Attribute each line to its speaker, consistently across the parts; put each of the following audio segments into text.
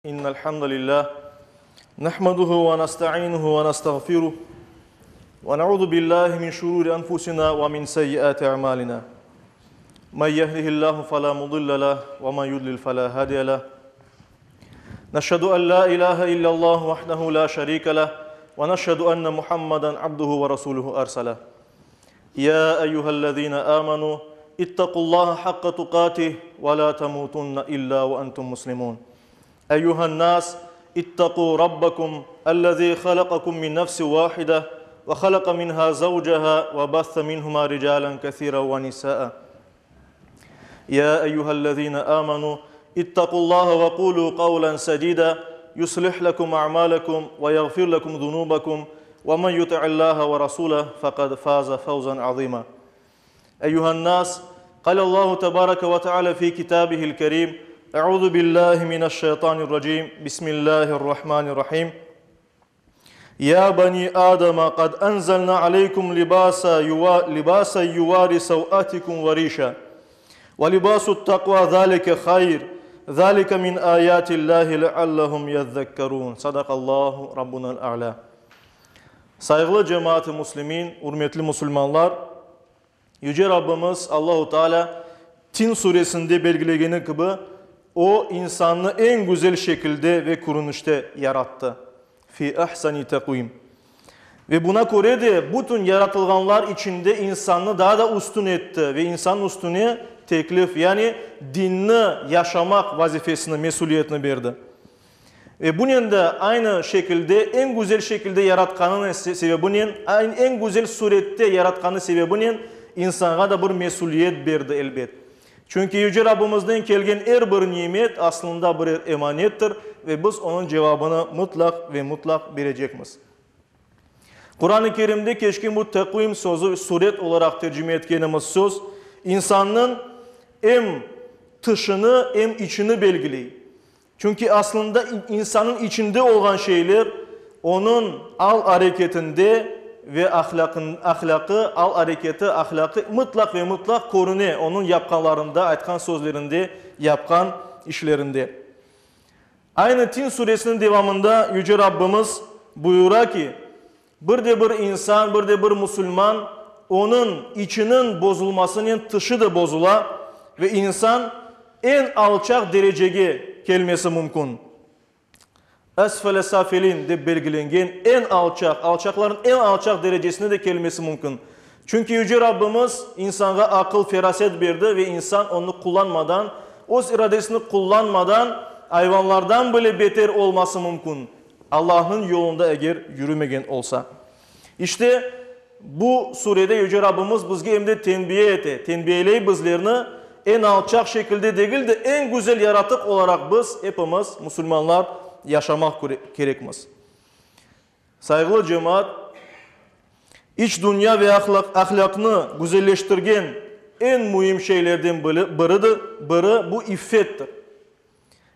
Speaker 1: إن الحمد لله نحمده ونستعينه ونستغفره ونعوذ بالله من شرور أنفسنا ومن سيئات أعمالنا من يهده الله فلا مضل له ومن يضلل فلا هادي له نشهد أن لا إله إلا الله وحده لا شريك له ونشهد أن محمدا عبده ورسوله أرسله يا أيها الذين آمنوا اتقوا الله حق تقاته ولا تموتن إلا وأنتم مسلمون أيها الناس اتقوا ربكم الذي خلقكم من نفس واحدة وخلق منها زوجها وبث منهما رجالا كثيرا ونساء يا أيها الذين آمنوا اتقوا الله وقولوا قولا سديدا يصلح لكم أعمالكم ويغفر لكم ذنوبكم ومن يطع الله ورسوله فقد فاز فوزا عظيما أيها الناس قال الله تبارك وتعالى في كتابه الكريم أعوذ بالله من الشيطان الرجيم بسم الله الرحمن الرحيم يا بني آدم قد أنزلنا عليكم لباسا, يوا لباسا يواري سوآتكم وريشا ولباس التقوى ذلك خير ذلك من آيات الله لعلهم يذكرون صدق الله ربنا الأعلى Sayğılı cemaat-ı muslimin, ürmetli musulmanlar, Yüce Rabbimiz Allahu Teala Tin suresinde belgilegeni kibi, O, insannı eñ güzel şekilde ve körünişte yarattı, Fi ahsani takvim. Ve buna köre de bütün yaratılğanlar içinde insannı daa da üstün etti ve insannıñ üstüne teklif, yani dinni yaşamaq vazifesini, mesüliyetini berdi. Ve bunen de aynı şekilde, eñ güzel şekilde yaratqanı sebebinen, eñ güzel surette yaratqanı sebebinen insanğa da bir mesüliyet berdi, elbet. Çünki Yüce Rabbimizden kelgen er bir nimet aslında birer emanettir ve biz onıñ cevabını mıtlaq ve mıtlaq berecekmiz. Quran-ı Kerimde keçken bu teqvim sözü, suret olaraq tercime etkenimiz söz, insannıñ em tışını, em içini belgiley. Çünki aslında insannıñ içinde olğan şeyler onıñ al-areketinde ve ahlâqı, al-areketi, ahlâqı mıtlaq ve mıtlaq körüne onıñ yapqanlarında, aytqan sözlerinde, yapqan işlerinde. Aynı Tin suresiniñ devamında Yüce Rabbimiz buyura ki, Bir de bir insan, bir de bir musulman onıñ içiniñ bozulmasınen tışı da bozula ve insan eñ alçaq derecege kelmesi mümkün. Esfele safilin dep belgilengen eñ alçaq, alçaqlarnıñ eñ alçaq derecesine de kelmesi mümkün. Çünki Yüce Rabbimiz insanğa aqıl, feraset berdi ve insan onı qullanmadan, öz iradesini qullanmadan ayvanlardan bile beter olması mümkün. Allahnıñ yolunda eger yürümegen olsa. İşte, bu surede Yüce Rabbimiz bizge em de tenbiye ete, tenbiyeley bizlerni, eñ alçaq şekilde degil de, eñ güzel yaratıq olaraq biz, epimiz, musulmanlar, yaşamaq kerekmiz. Sayğılı cemaat, iç dünya ve ahlâqnı güzelleştirgen eñ müim şeylerden biridir, biri bu iffettir.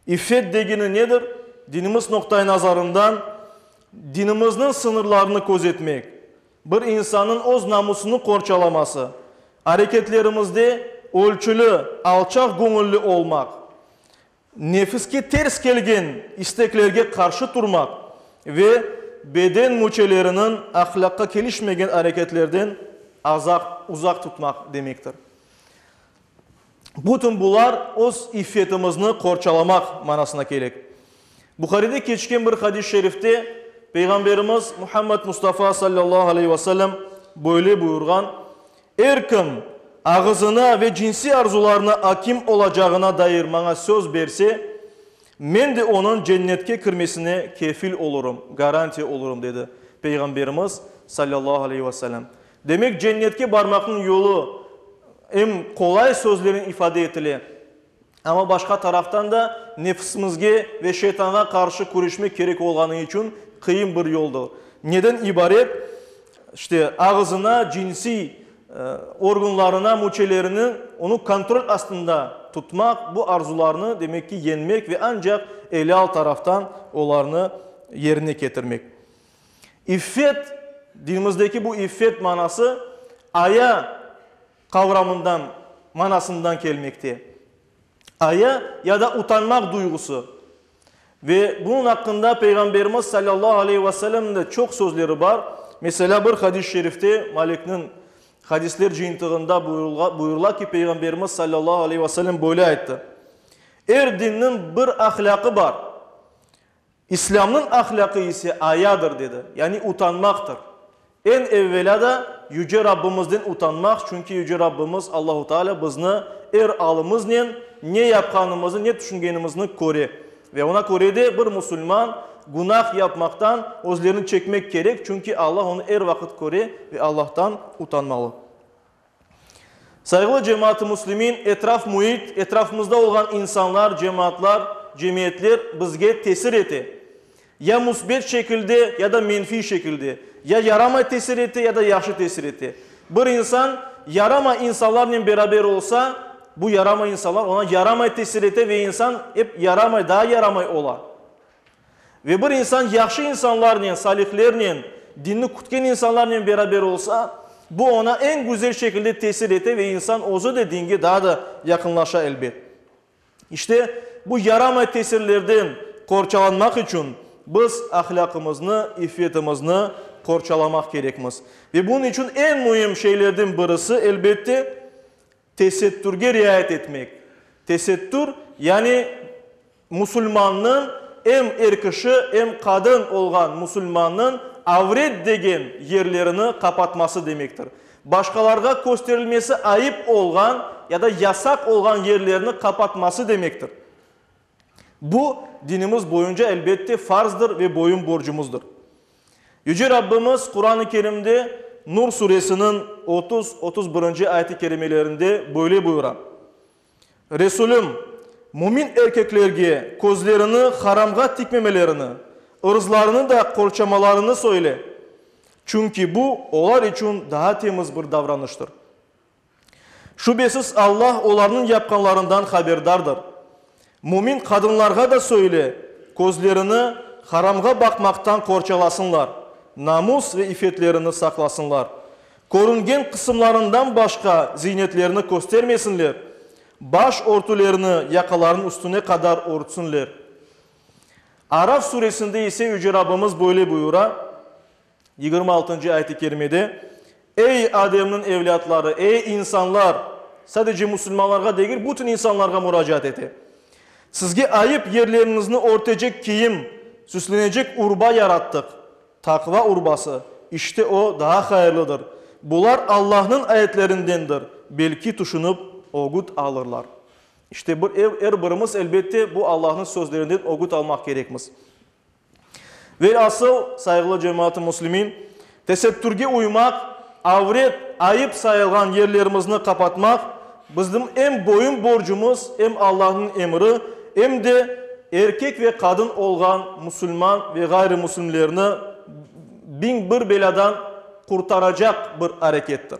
Speaker 1: İffet degeni nedir? Dinimiz noqtai nazarından, dinimizniñ sıñırlarını közetmek, bir insannıñ öz namusını qorçalaması, areketlerimizde ölçüli, alçaq göñülli olmaq, nefiske ters kelgen isteklerge qarşı turmaq ve beden müçeleriniñ ahlâqqa kelişmegen areketlerden azaq, uzaq tutmaq demektir. Bütün bular öz iffetimizni qorçalamaq manasına kelek. Buharide keçken bir hadis-i şerifte Peyğamberimiz Muhammed Mustafa sallallahu aleyhi ve sellem böyle buyurğan, Er kim ağızına ve cinsiy arzularına akim olacağına dair maña söz berse, men de onıñ cennetke kirmesine kefil olurım, garantiya olurım, dedi Peyğamberimiz sallallahu aleyhi ve sellem. Demek, cennetke barmaqnıñ yolu em qolay sözlernen ifade etile, amma başqa taraftan da nefisimizge ve şeytanğa qarşı küreşmek kerek olğanı içün qıyın bir yoldur. Neden ibaret? İşte, ağızına, cinsiy organlarına, müçelerini, onı kontrol astında tutmaq, bu arzularnı, demek ki, yeñmek ve ancaq elâl taraftan olarnı yerine ketirmek. İffet, dinimizdeki bu iffet manası aya qavramından, manasından kelmekte. Aya ya da utanmaq duyğusı. Ve bunıñ aqqında Peyğamberimiz salâllahu aleyhi ve sellemniñ de çoq sözleri bar. Meselâ, bir hadis-i şerifte, Malikniñ hadisler cıyıntığında buyurıla ki, Peyğamberimiz salâllahu aleyhi ve sellem böyle ayttı, Er dinniñ bir ahlâqı bar. İslâmnıñ ahlâqı ise ayadır, dedi, yani utanmaqtır. Eñ evvelâ da Yüce Rabbimizden utanmaq, çünki Yüce Rabbimiz Allahu Teala bizni er alımıznen ne yapqanımıznı, ne tüşüngenimizni köre. Ve oña köre de bir musulman günah yapmaqtan özlerini çekmek kerek, çünki Allah onı er vaqıt köre ve Allahtan utanmalı. Sayğılı cemaat-ı müslimin, etraf müit, etrafımızda olğan insanlar, cemaatlar, cemiyetler bizge tesir ete. Ya müsbet şekilde, ya da menfiy şekilde. Ya yaramay tesir ete, ya da yahşı tesir ete. Bir insan yaramay insanlarnen beraber olsa, bu yaramay insanlar oña yaramay tesir ete ve insan ep yaramay, daa yaramay ola. Ve bir insan yahşı insanlarnen, salihlernen, dinni kütken insanlarnen beraber olsa, bu oña eñ güzel şekilde tesir ete ve insan özü de dinge daa da yaqınlaşa elbet. İşte, bu yaramay tesirlerden qorçalanmaq içün biz ahlâqımıznı, iffetimizni qorçalamaq kerekmiz. Ve bunıñ içün eñ müim şeylerden birisi, elbette, tesettürge riayet etmek. Tesettür, yani musulmannıñ, em er kişi, em qadın olğan musulmannıñ avret degen yerlerini qapatması demektir. Başqalarğa kösterilmesi ayıp olğan ya da yasaq olğan yerlerini qapatması demektir. Bu, dinimiz boyunca, elbette, farzdır ve boyun borcumuzdır. Yüce Rabbimiz Quran-ı Kerimde Nur suresiniñ 30, 31-nci ayet-i kerimelerinde böyle buyura, Resulüm, mümin erkeklerge közlerini haramğa tikmemelerini, ırzlarını da qorçamalarını söyle, çünki bu olar içün daa temiz bir davranıştır. Şübesiz Allah olarnıñ yapqanlarından haberdardır. Mümin qadınlarğa da söyle, közlerini haramğa baqmaqtan qorçalasınlar, namus ve iffetlerini saqlasınlar. Körüngen qısımlarından başqa ziynetlerini köstermesinler, baş örtülerini yaqalarınıñ üstüne qadar örtsünler. Araf suresinde ise Yüce Rabbimiz böyle buyura, 26-ncı ayet-i kerimede, Ey Ademniñ evlâtları, ey insanlar, sadece musulmanlarğa degil, bütün insanlarğa muracaat ete, sizge ayıp yerleriñizni örtecek kiyim, süslenecek urba yarattıq, taqva urbası, işte o daa hayırlıdır. Bular Allahnıñ ayetlerindendir, belki tüşünip ögüt alırlar. İşte bir er birimiz, elbette, bu Allahnıñ sözlerinden ögüt almaq kerekmiz. Velâsıl, sayğılı cemaat-ı müslimin, tesettürge uymaq, avret, ayıp sayılğan yerlerimizni qapatmaq bizim em boyun borcumız, em Allahnıñ emri, em de erkek ve qadın olğan musulman ve ğayrı-müslimlerni 1001 belâdan qurtaracaq bir arekettir.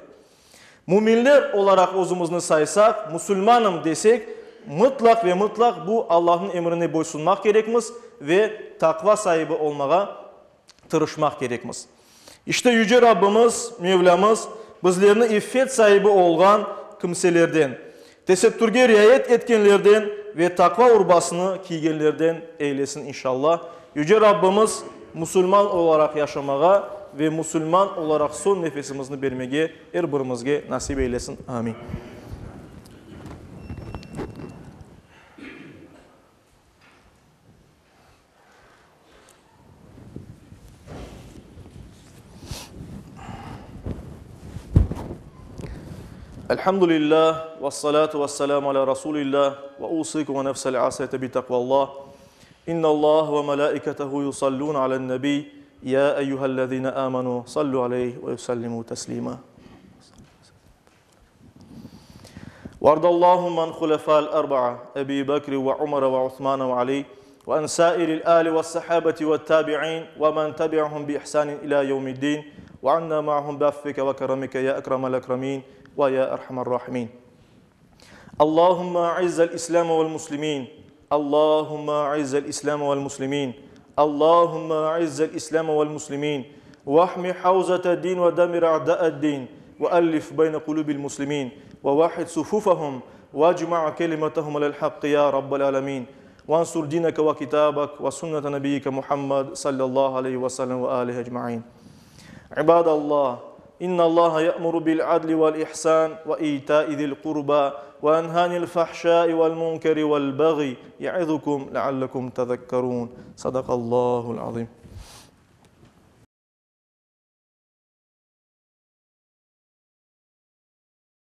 Speaker 1: Müminler olaraq özümizni saysaq, musulmanım desek, mıtlaq ve mıtlaq bu Allahnıñ emrine boysunmaq kerekmiz ve taqva saibi olmağa tırışmaq kerekmiz. İşte Yüce Rabbimiz, Mevlâmız, bizlerni iffet saibi olğan kimselerden, tesettürge riayet etkenlerden ve taqva urbasını kiygenlerden eylesin inşallah. Yüce Rabbimiz musulman olaraq yaşamağa ve musulman olaraq soñ nefesimizni bermege er birimizge nasip eylesin. Amin. Elhamdülillah, vessalatu vesselamu ala Rasulillah, ve usikum ve nefsel asiyete bi takvallah. İnnallah ve melaiketehu yusallun alen nebi, ya eyyühellezine amenu, sallu aleyhi ve yusallimu teslima. وارض اللهم عن خلفاء الأربعة أبي بكر وعمر وعثمان وعلي وعن سائر الآل والصحابة والتابعين ومن تبعهم بإحسان إلى يوم الدين وعنا معهم بعفوك وكرمك يا أكرم الأكرمين ويا أرحم الراحمين اللهم أعز الإسلام والمسلمين اللهم أعز الإسلام والمسلمين اللهم أعز الإسلام والمسلمين واحمي حوزة الدين ودمر أعداء الدين وألف بين قلوب المسلمين ووحد صفوفهم واجمع كلمتهم على الحق يا رب العالمين. وانصر دينك وكتابك وسنة نبيك محمد صلى الله عليه وسلم وآله أجمعين. عباد الله، إن الله يأمر بالعدل والإحسان وإيتاء ذي القربى وينهى عن الفحشاء والمنكر والبغي يعظكم لعلكم تذكرون. صدق الله العظيم.